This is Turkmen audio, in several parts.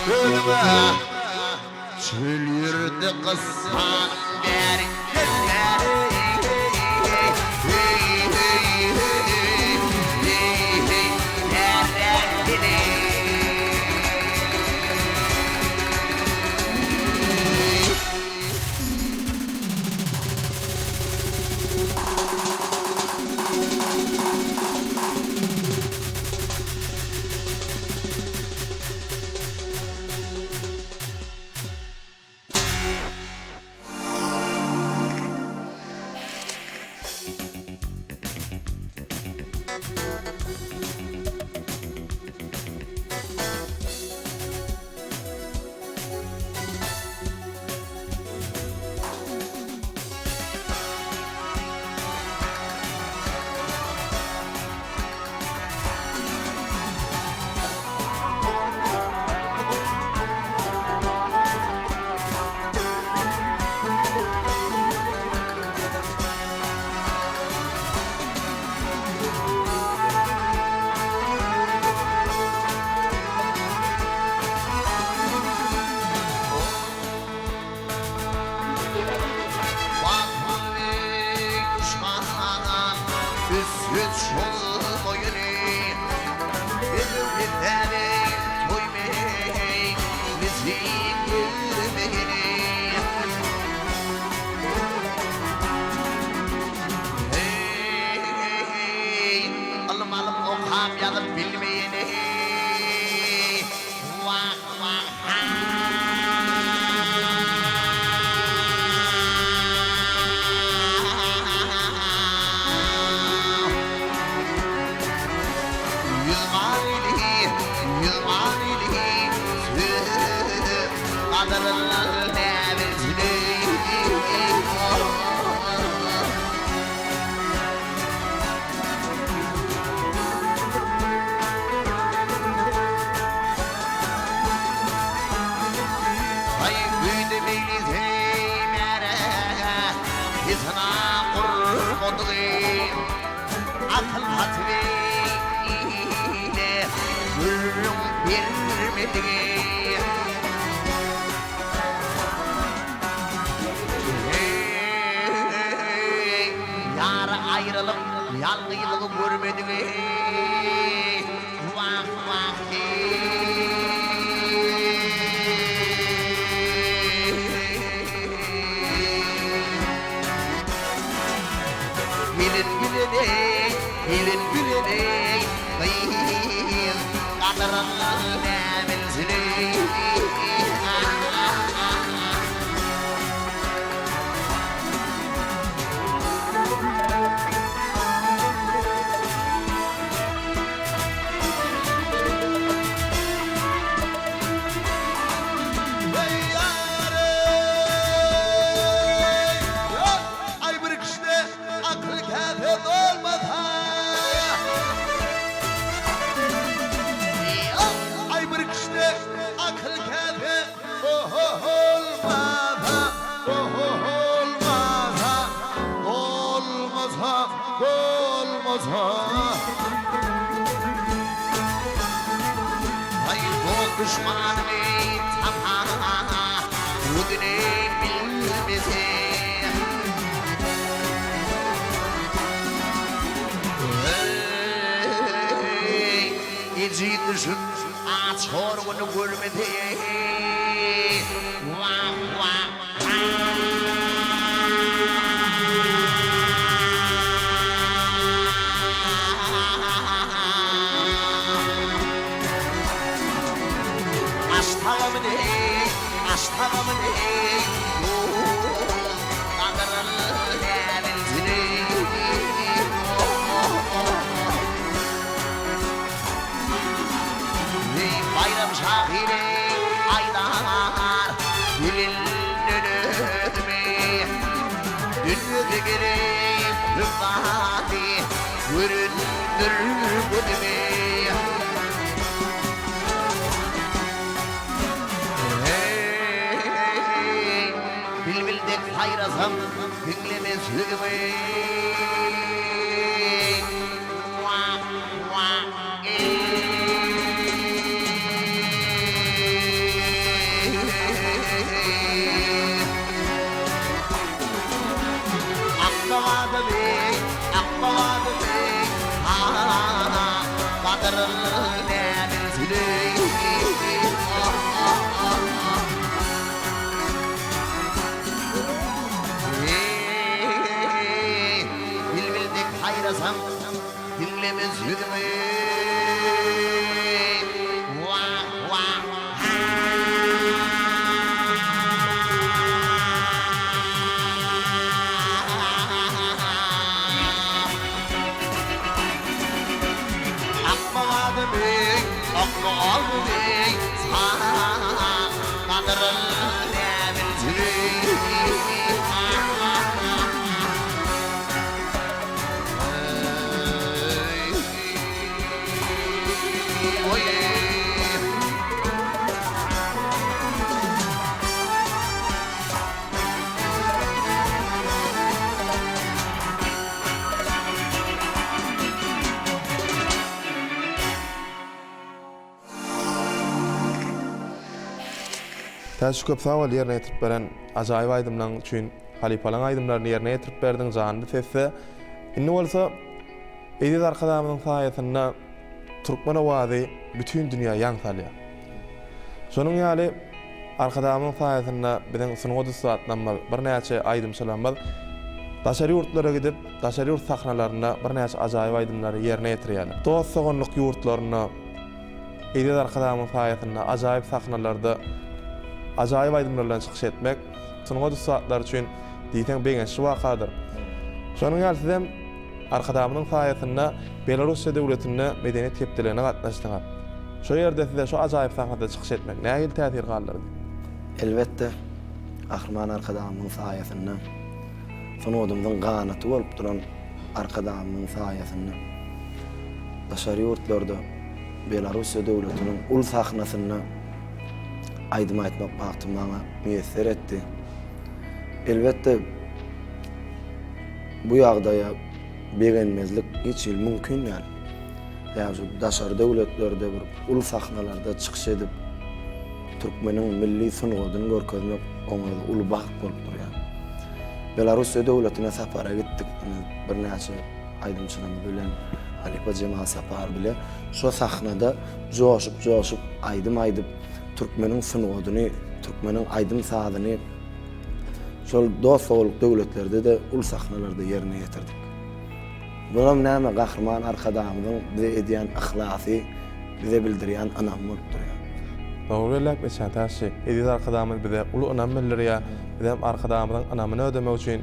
Özüňe çöl ýerde gyssanyň bäri gadyryn näbilsin eý. Eý, bilbil dek saýrasam, diňleme sözümi. Wah, wah, Akmak adam eý, akmak adam eý, Saňa gadyryn näbilsin eý. Täç köp sag bol ýerine ýetirip beren ajaýyp aýdymlaň üçin halypalaň aýdymlaryny ýerine ýetirip berdiň janly sesde indi bolsa Eziz Arkadagymyzyň saýasynda türkmen owazy bütin dünýä ýaň salýar. Şonuň ýaly Arkadagymyzyň saýasynda biziň sungat ussatlarymyz, birnäçe aýdymçylarymyz daşary ýurtlara gidip, daşary ýurt sahnalarynda birnäçe ajaýyp aýdymlary ýerine ýetirýärler. Dost-doganlyk ýurtlarynda Eziz Arkadagymyzyň saýasynda ajaýyp sahnalarda ajaýyp aýdymlar bilen çykyş etmek sungat ussatlary üçin diýseň begençli wakadyr. Şonuň ýaly sizem Arkadagymyzyň saýasynda Belarussiýa döwletinde Medeniýet hepdeligine gatnaşdyňyz. Şo ýerde size şo ajaýyp sahnada çykyş etmek nähili täsir galdyrdy? Elbetde, Gahryman Arkadagymyzyň saýasynda, sungatymyzyň ganaty bolup duran Arkadagymyzyň saýasynda daşary ýurtlarda, Belarussiýa döwletiniň uly sahnasynda aýdym aýtmak bagty maňa miýesser etdi. Elbetde, Bu ýagdaýa begenmezlik hiç hili mümkin däl. Sebäbi şu daşary döwletlerde bir uly sahnalarda çykyş edip, türkmeniň milli sungatyny görkezmek oňa uly bagt bolup durýar. Belarussiýa döwletine sapara gitdik ine birnäçe aýdymçylarymyz bilen, halypa Jemal Sapar bile şo sahnada joşup-joşup aýdym aýdyp, türkmeniň sungatyny, türkmeniň aýdym-sazyny Şol dost-doganlyk döwletlerde-de uly sahnalarda ýerine ýetirdik. Bulam näme Gahryman Arkadagymyzyň bize edýän yhlasy, bize bildirýän ynamy bolup durýar. Dogry belläp geçýän Täşli. Eziz Arkadagymyz bize uly ynam bildirýär. Bizem Arkadagymyzyň ynamyny ödemek üçin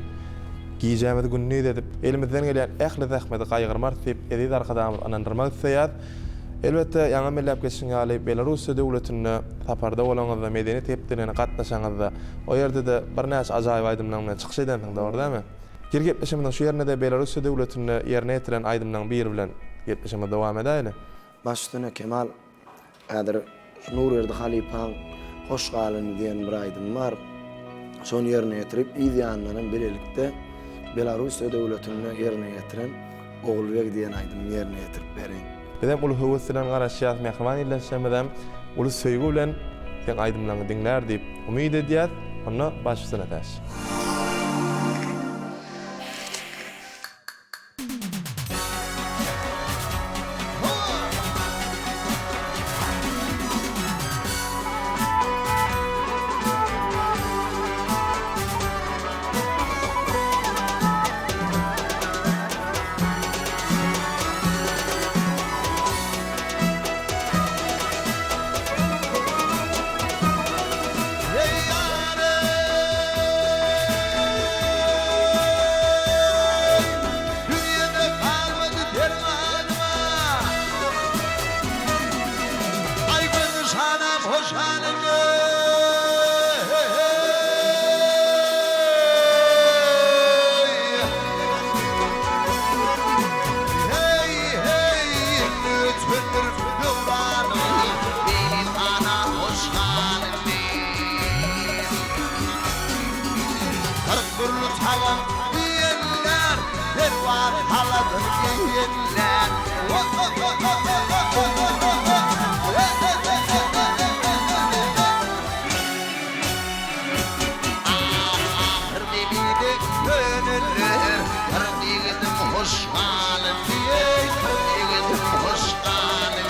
gijämizi gündiz edip, elimizden gelýän ähli zähmeti gaýgyrmarys diýip eziz Arkadagymyzy ynandyrmak isleýäris. Elbetde, ýaňam belläp geçişiň ýaly, Belarussiýa döwletinde saparda bolaňyzda, medeniýet hepdeligine gatnaşaňyzda, o ýerde-de birnäçe ajaýyp aýdymlaryň bilen çykyş edensiň, dogry dälmi? Gel gepleşigimiziň şu ýerinde-de Belarussiýa döwletinde ýerine ýetiren aýdymlaryň biri bilen gepleşigimizi dowam edäýeli. Baş üstüne Kemal, häzir Şu Nurberdi halypaň Hoş gal indi diýen bir aýdymy bar. Şony ýerine ýetirip, yz ýanyndanam bilelikde Belarussiýa döwletinde ýerine ýetiren Ogulbeg diýen aýdymyny ýerine ýetirip bereýin. Bizem uly höwes bilen garaşýas, mähriban ildeşlerimizem uly söýgi bilen seň aýdymlaryňy diňlär diýip umyt edýäs. Onda baş üstüne Täç. Dünýede galmady dermanyma Aý görnüşanam hoş halyňy Heý heý ötündir döwranyň Beýlihana hoş halyňy 40 dürli tagam diýenler, Perwaz haladyn geýenler. Ahyr nebide köneler, Bir ýigidim hoş galyň diýeý, Bir ýigidim hoş galyň.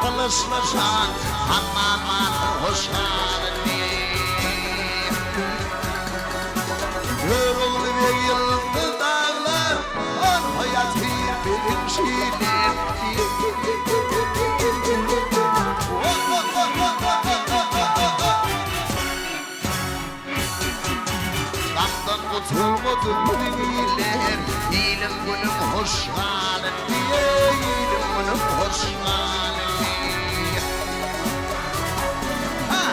Gylyçlyşan Hammam batyr hoş galyn diýip. Görogly beg ýyldyz daglar, Onda ýatyr biziň şiler Gamdan gutulmady biziň iller, Ilim günüm hoş galyn diýe, Ilim günüm hoş galyn diýe. Ha!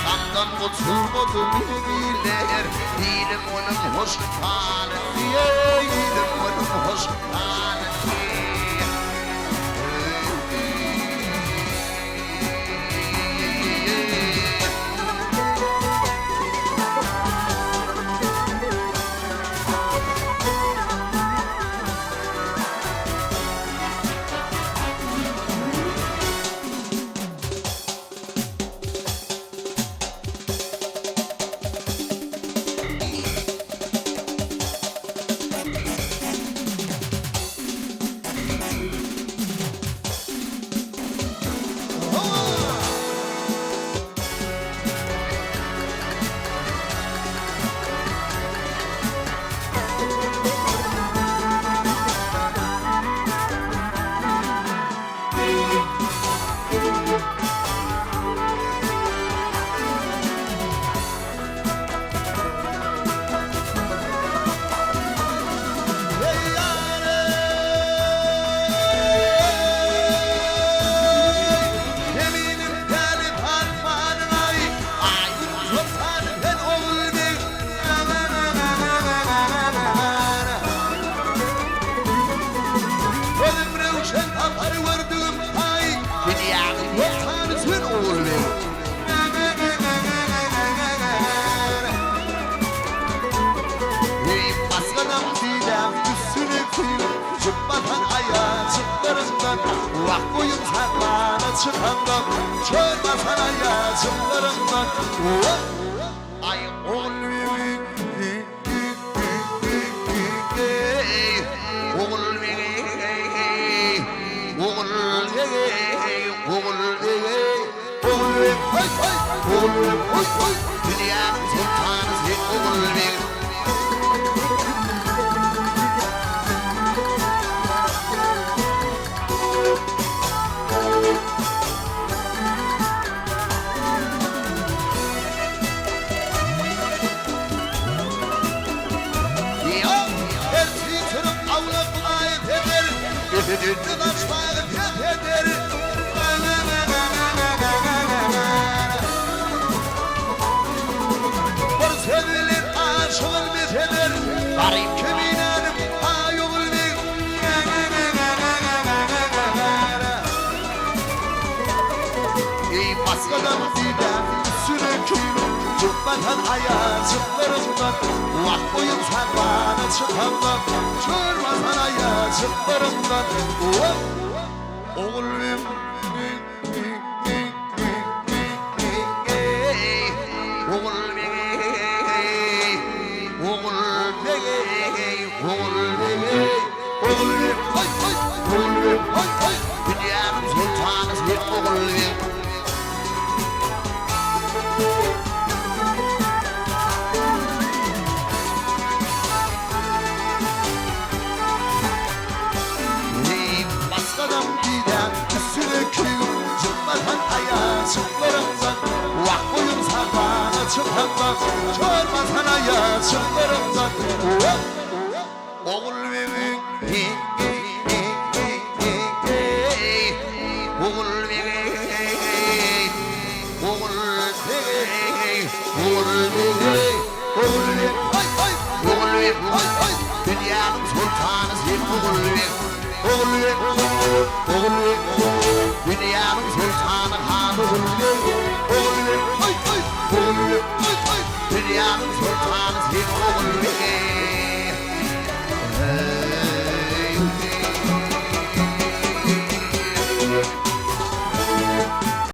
Gamdan gutulmady biziňler, Ilim günüm hoş galyn diýe, Ilim günüm hoş galyn diýe.